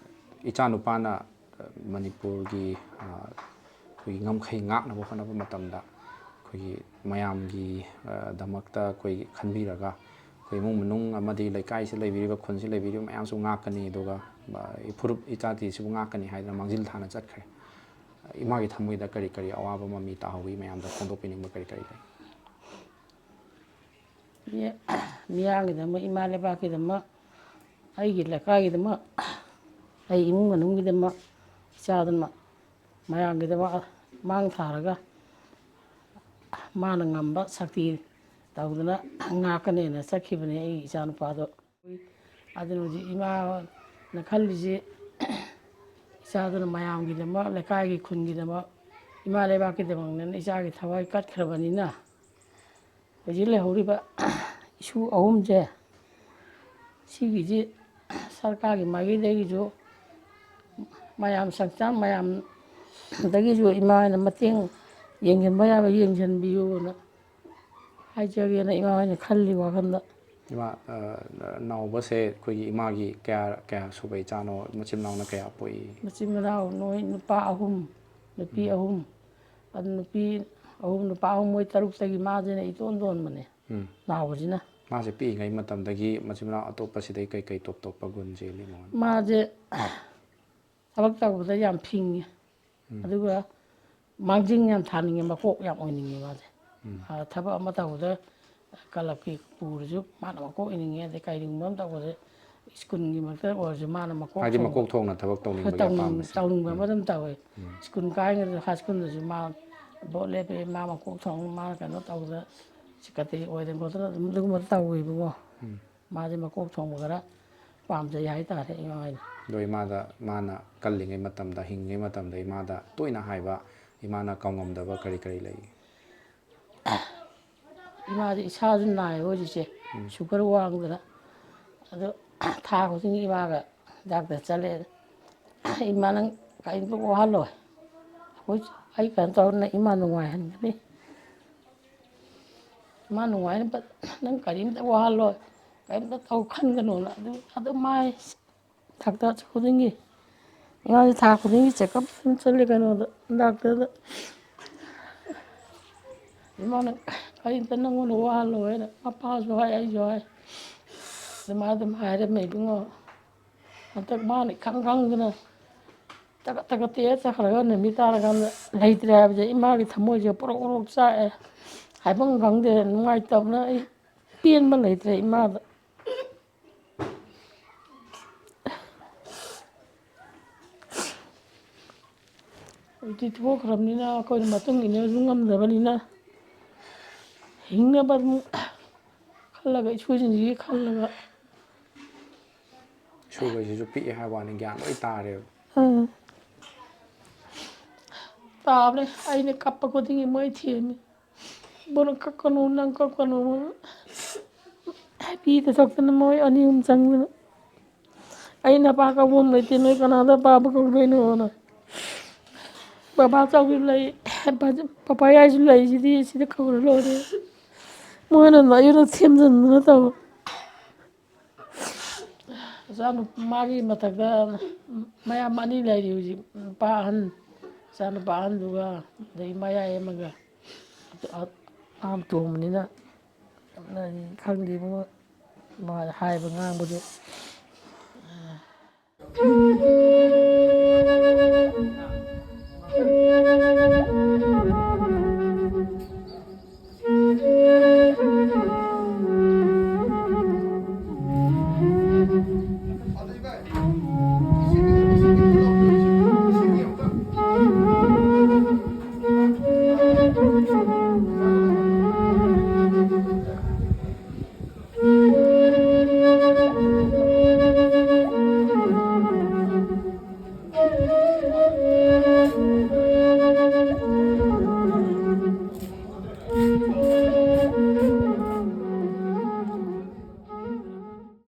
ꯏꯆꯥ ꯅꯨꯄꯥꯅ, ꯑ, ꯃꯅꯤꯄꯨꯔꯒꯤ, ꯑ, ꯑꯩꯈꯣꯏꯒꯤ ꯉꯝꯈꯩ ꯉꯥꯛꯅꯕ ꯍꯣꯠꯅꯕ ꯃꯇꯝꯗ ꯑꯩꯈꯣꯏꯒꯤ ꯃꯌꯥꯝꯒꯤ, ꯑ, ꯗꯃꯛꯇ ꯑꯩꯈꯣꯏꯒꯤ ꯈꯟꯕꯤꯔꯒ ꯑꯩꯈꯣꯏ ꯏꯃꯨꯡ ꯃꯅꯨꯡ ꯑꯃꯗꯤ ꯂꯩꯀꯥꯏꯁꯤ ꯂꯩꯕꯤꯔꯤꯕ, ꯈꯨꯟꯁꯤ ꯂꯩꯕꯤꯔꯤꯕ ꯃꯌꯥꯝꯁꯨ ꯉꯥꯛꯀꯅꯤ, ꯑꯗꯨꯒ, ꯑ, ꯏꯐꯨꯔꯨꯞ ꯏꯆꯥꯇꯤꯁꯤꯕꯨ ꯉꯥꯛꯀꯅꯤ ꯍꯥꯏꯗꯅ ꯃꯥꯡꯖꯤꯜ ꯊꯥꯅ ꯆꯠꯈ꯭ꯔꯦ꯫ ꯏꯃꯥꯒꯤ ꯊꯃꯣꯏꯗ ꯀꯔꯤ ꯀꯔꯤ ꯑꯋꯥꯕ ꯃꯃꯤ ꯇꯥꯍꯧꯏ? ꯃꯌꯥꯝꯗ ꯐꯣꯡꯗꯣꯛꯄꯤꯅꯤꯡꯕ ꯀꯔꯤ ꯀꯔꯤ ꯂꯩ? ꯃꯤ-, ꯃꯤꯌꯥꯝꯒꯤꯗꯃꯛ, ꯏꯃꯥ ꯂꯩꯕꯥꯛꯀꯤꯗꯃꯛ, ꯑꯩꯒꯤ ꯂꯩꯀꯥꯏꯒꯤꯗꯃꯛ, ꯑꯩ ꯏꯃꯨꯡ ꯃꯅꯨꯡꯒꯤꯗꯃꯛ, ꯏꯆꯥꯗꯨꯅ ꯃꯌꯥꯝꯒꯤꯗꯃꯛ ꯃꯥꯡ ꯊꯥꯔꯒ ꯃꯥꯅ ꯉꯝꯕ ꯁꯛꯇꯤ ꯇꯧꯗꯅ ꯉꯥꯛꯀꯅꯦꯅ ꯆꯠꯈꯤꯕꯅꯦ ꯑꯩꯒꯤ ꯏꯆꯥꯅꯨꯄꯥꯗꯣ꯫ ꯑꯗꯨꯅ ꯍꯧꯖꯤꯛ ꯏꯃꯥꯅ ꯈꯜꯂꯤꯁꯤ, ꯏꯆꯥꯗꯨꯅ ꯃꯌꯥꯝꯒꯤꯗꯃꯛ, ꯂꯩꯀꯥꯏꯒꯤ, ꯈꯨꯟꯒꯤꯗꯃꯛ ꯏꯃꯥ ꯂꯩꯕꯥꯛꯀꯤꯗꯃꯛꯅꯦꯅ ꯏꯆꯥꯒꯤ ꯊꯋꯥꯏ ꯀꯠꯈ꯭ꯔꯕꯅꯤꯅ, ꯍꯧꯖꯤꯛ ꯂꯩꯍꯧꯔꯤꯕ ꯏꯁꯨ ꯑꯍꯨꯝꯁꯦ, ꯁꯤꯒꯤꯁꯤ ꯁꯔꯀꯥꯔꯒꯤ ꯃꯥꯏꯀꯩꯗꯒꯤꯁꯨ, ꯃꯌꯥꯝ ꯁꯪꯁꯊꯥꯟ ꯃꯌꯥꯝꯗꯒꯤꯁꯨ ꯏꯃꯥ ꯍꯣꯏꯅ ꯃꯇꯦꯡ, ꯌꯦꯡꯁꯤꯟꯕ ꯌꯥꯕ ꯌꯦꯡꯁꯤꯟꯕꯤꯌꯨꯅ ꯍꯥꯏꯖꯒꯦꯅ ꯏꯃꯥ ꯍꯣꯏꯅ ꯈꯜꯂꯤ ꯋꯥꯈꯜꯗ꯫ ꯏꯃꯥ, ꯑ, ꯅꯥꯎꯕꯁꯦ ꯑꯩꯈꯣꯏꯒꯤ ꯏꯃꯥꯒꯤ ꯀꯌꯥ, ꯀꯌꯥ ꯁꯨꯕ ꯏꯆꯥꯅꯣ? ꯃꯆꯤꯟ ꯃꯅꯥꯎꯅ ꯀꯌꯥ ꯄꯣꯛꯏ? ꯃꯆꯤꯟ ꯃꯅꯥꯎ ꯅꯣꯏ ꯅꯨꯄꯥ ꯑꯍꯨꯝ, ꯅꯨꯄꯤ ꯎꯝ꯫ ꯑꯍꯨꯝ꯫ ꯑꯗꯨ ꯅꯨꯄꯤ ꯑꯍꯨꯝ, ꯅꯨꯄꯥ ꯑꯍꯨꯝ, ꯃꯣꯏ ꯇꯔꯨꯛꯇꯒꯤ ꯃꯥꯁꯤꯅ ꯏꯇꯣꯟ ꯇꯣꯟꯕꯅꯦ, ꯎꯝ꯫ ꯅꯥꯎꯕꯁꯤꯅ꯫ ꯃꯥꯁꯦ ꯄꯤꯛꯏꯉꯩ ꯃꯇꯝꯗꯒꯤ ꯃꯆꯤꯟ ꯃꯅꯥꯎ ꯑꯇꯣꯞꯄꯁꯤꯗꯩ ꯀꯩ ꯀꯩ ꯇꯣꯞ ꯇꯣꯞꯄ ꯒꯨꯟ ꯆꯦꯜꯂꯤ ꯃꯉꯣꯟꯗ? ꯃꯥꯁꯦ ꯊꯕꯛ ꯇꯧꯕꯗ ꯌꯥꯝ ꯐꯤꯡꯉꯤ꯫ ꯎꯝ꯫ ꯑꯗꯨꯒ ꯃꯥꯡꯖꯤꯟ ꯌꯥꯝ ꯊꯥꯅꯤꯡꯉꯦ, ꯃꯀꯣꯛ ꯌꯥꯝ ꯑꯣꯏꯅꯤꯡꯉꯦ ꯃꯥꯁꯦ꯫ ꯎꯝ꯫ ꯑ, ꯊꯕꯛ ꯑꯃ ꯇꯧꯕꯗ ꯀ꯭ꯂꯕꯀꯤ ꯄꯨꯔꯁꯨ ꯃꯥꯅ ꯃꯀꯣꯛ ꯑꯣꯏꯅꯤꯡꯉꯦ, ꯑꯗꯩ ꯀꯔꯤꯒꯨꯝꯕ ꯑꯃ ꯇꯧꯕꯗ ꯁ꯭ꯀꯨꯜꯒꯤ ꯃꯛꯇ ꯑꯣꯏꯔꯁꯨ ꯃꯥꯅ ꯃꯀꯣꯛ ꯍꯥꯏꯗꯤ ꯊꯣꯡꯕ, ꯃꯀꯣꯛ ꯊꯣꯡꯅ ꯊꯕꯛ ꯇꯧꯅꯤꯡꯕꯒꯤ ꯇꯧꯅꯤꯡ-, ꯑꯄꯥꯝꯕꯁꯦ꯫ ꯇꯧꯅꯤꯡꯕ ꯑꯃ ꯎꯝ꯫ ꯑꯗꯨꯝ ꯇꯧꯋꯦ꯫ ꯎꯝ꯫ ꯁ꯭ꯀꯨꯜ ꯀꯥꯔꯤꯉꯩꯗ ꯍꯥꯏ ꯁ꯭ꯀꯨꯜꯗꯁꯨ ꯃꯥ ꯚꯣꯠ ꯂꯦꯞꯄꯦ, ꯃꯥ ꯃꯀꯣꯛ ꯊꯣꯡ-, ꯃꯥ ꯀꯩꯅꯣ ꯇꯧꯕꯗ ꯁꯦꯀ꯭ꯔꯦꯇꯔꯤ ꯑꯣꯏꯗꯅ ꯈꯣꯠꯇꯅ ꯑꯗꯨꯝ ꯑꯗꯨꯒꯨꯝꯕ ꯇꯧꯋꯦꯕꯀꯣ꯫ ꯎꯝ꯫ ꯃꯥꯁꯦ ꯃꯀꯣꯛ ꯊꯣꯡꯕ ꯈꯔ ꯄꯥꯝꯖꯩ ꯍꯥꯏꯇꯥꯔꯦ ꯏꯃꯥ ꯍꯣꯏꯅ꯫ ꯑꯗꯣ ꯏꯃꯥꯗ, ꯃꯥꯅ ꯀꯜꯂꯤꯉꯩ ꯃꯇꯝꯗ, ꯍꯤꯡꯉꯤꯉꯩ ꯃꯇꯝꯗ ꯏꯃꯥꯗ ꯇꯣꯏꯅ ꯍꯥꯏꯕ, ꯏꯃꯥꯅ ꯀꯥꯎꯉꯝꯗꯕ ꯀꯔꯤ ꯀꯔꯤ ꯂꯩ? ꯏꯃꯥꯁꯦ ꯏꯁꯥꯁꯨ ꯅꯥꯏꯌꯦ ꯍꯧꯖꯤꯛꯁꯦ, ꯎꯝ꯫ ꯁꯨꯒꯔ ꯋꯥꯡꯗꯅ꯫ ꯑꯗꯣ ꯊꯥ ꯈꯨꯗꯤꯡꯒꯤ ꯏꯃꯥꯒ ꯗꯥꯛꯇꯔ ꯆꯠꯂꯦ꯫ "ꯏꯃꯥ, ꯅꯪ ꯀꯔꯤꯝꯇ ꯋꯥꯍꯜꯂꯣꯏ꯫ ꯑꯩꯈꯣꯏ, ꯑꯩ ꯀꯩꯅꯣ ꯇꯧꯔ ꯅꯪ ꯏꯃꯥ ꯅꯨꯡꯉꯥꯏꯍꯟꯒꯅꯤ꯫ ꯏꯃꯥ ꯅꯨꯡꯉꯥꯏꯅꯕ ꯅꯪ ꯀꯔꯤꯝꯇ ꯋꯥꯍꯜꯂꯣꯏ, ꯀꯔꯤꯝꯇ ꯇꯧ ꯈꯟꯒꯅꯣꯅ" ꯑꯗꯨ, ꯑꯗꯨ ꯃꯥꯏ ꯗꯥꯛꯇꯔ ꯈꯨꯗꯤꯡꯒꯤ, ꯏꯃꯥꯁꯦ ꯊꯥ ꯈꯨꯗꯤꯡꯒꯤ ꯆꯦꯛꯀꯞ ꯑꯗꯨꯝ ꯆꯠꯂꯦ ꯀꯩꯅꯣꯗ, ꯗꯥꯛꯇꯔꯗ꯫ ꯏꯃꯥꯅ ꯀꯔꯤꯝꯇ ꯅꯪꯉꯣꯟꯗ ꯋꯥꯍꯜꯂꯣꯏ ꯍꯥꯏꯅ ꯃꯄꯥꯁꯨ ꯍꯥꯏ, ꯑꯩꯁꯨ ꯍꯥꯏ꯫ ꯑꯗꯨꯃꯥꯏꯅ ꯑꯗꯨꯝ ꯍꯥꯏꯔꯝꯃꯦ ꯏꯕꯨꯡꯉꯣ꯫ ꯍꯟꯗꯛ ꯃꯥꯅ ꯏꯈꯪ ꯈꯪꯗꯅ ꯇꯒꯠ ꯇꯒꯠ ꯇꯦꯛꯑ ꯆꯠꯈ꯭ꯔꯒ ꯅꯨꯃꯤꯠ ꯇꯥꯔꯀꯥꯟꯗ ꯂꯩꯇ꯭ꯔꯦ ꯍꯥꯏꯕꯁꯦ ꯏꯃꯥꯒꯤ ꯊꯃꯣꯏꯁꯦ ꯄꯣꯔꯣꯛ ꯄꯣꯔꯣꯛ ꯆꯥꯛꯑꯦ꯫ ꯍꯥꯏꯐꯝ ꯈꯪꯗꯦ, ꯅꯨꯡꯉꯥꯏꯇꯕꯅ ꯑꯩ ꯄꯦꯟꯕ ꯂꯩꯇ꯭ꯔꯦ ꯏꯃꯥꯗ꯫ ꯍꯧꯖꯤꯛꯇꯤ ꯊꯣꯛꯈ꯭ꯔꯕꯅꯤꯅ ꯑꯩꯈꯣꯏꯅ ꯃꯇꯨꯡ ꯏꯟꯅꯕꯁꯨ ꯉꯝꯗꯕꯅꯤꯅ ꯍꯤꯡꯅꯕ ꯑꯗꯨꯝ ꯈꯜꯂꯒ, ꯏꯁꯨꯁꯤꯡꯁꯤꯒꯤ ꯈꯜꯂꯒ꯫ ꯏꯁꯨꯈꯩꯁꯤꯁꯨ ꯄꯤꯛꯑꯦ ꯍꯥꯏꯕ ꯋꯥꯅꯤ, ꯒ꯭ꯌꯥꯟ ꯂꯣꯏ ꯇꯥꯔꯦꯕ꯫ ꯎꯝ꯫ ꯇꯥꯕꯅꯦ꯫ ꯑꯩꯅ ꯀꯞꯄ ꯈꯨꯗꯤꯡꯒꯤ ꯃꯣꯏ ꯊꯦꯝꯃꯤ꯫ "ꯕꯣꯅ ꯀꯛꯀꯅꯨ, ꯅꯪ ꯀꯛꯀꯅꯨ"꯫ ꯍꯥꯏꯕꯤꯗ ꯊꯣꯛꯇꯅ ꯃꯣꯏ ꯑꯅꯤ ꯑꯍꯨꯝ ꯆꯪꯗꯅ꯫ "ꯑꯩ ꯅꯄꯥ ꯀꯧꯐꯝ ꯂꯩꯇꯦ, ꯅꯣꯏ ꯀꯅꯥꯗ ꯄꯥꯕ ꯀꯧꯗꯣꯏꯅꯣꯅ"꯫ ꯕꯕꯥ ꯆꯧꯀꯤ ꯂꯩ, ꯄꯄꯥ ꯌꯥꯏꯁꯨ ꯂꯩꯁꯤꯗꯤ, ꯁꯤꯗ ꯀꯧꯔ ꯂꯣꯏꯔꯦ꯫ ꯃꯣꯏꯅ ꯑꯩꯅ ꯊꯦꯝꯖꯤꯟꯗꯅ ꯇꯧ꯫ ꯏꯆꯥꯅꯨꯄꯥ ꯃꯥꯒꯤ ꯃꯊꯛꯇ ꯃꯌꯥꯝ ꯑꯅꯤ ꯂꯩꯔꯤ ꯍꯧꯖꯤꯛ, ꯅꯨꯄꯥ ꯑꯍꯟ, ꯏꯆꯥꯅꯨꯄꯥ ꯑꯍꯟꯗꯨꯒ, ꯑꯗꯒꯤ ꯃꯌꯥꯏ ꯑꯃꯒ꯫ ꯑꯍꯟ ꯇꯣꯡꯕꯅꯤꯅ ꯈꯪꯗꯦ ꯏꯕꯨꯡꯉꯣ, ꯃꯥ ꯍꯥꯏꯕ ꯉꯥꯡꯕꯗꯨ꯫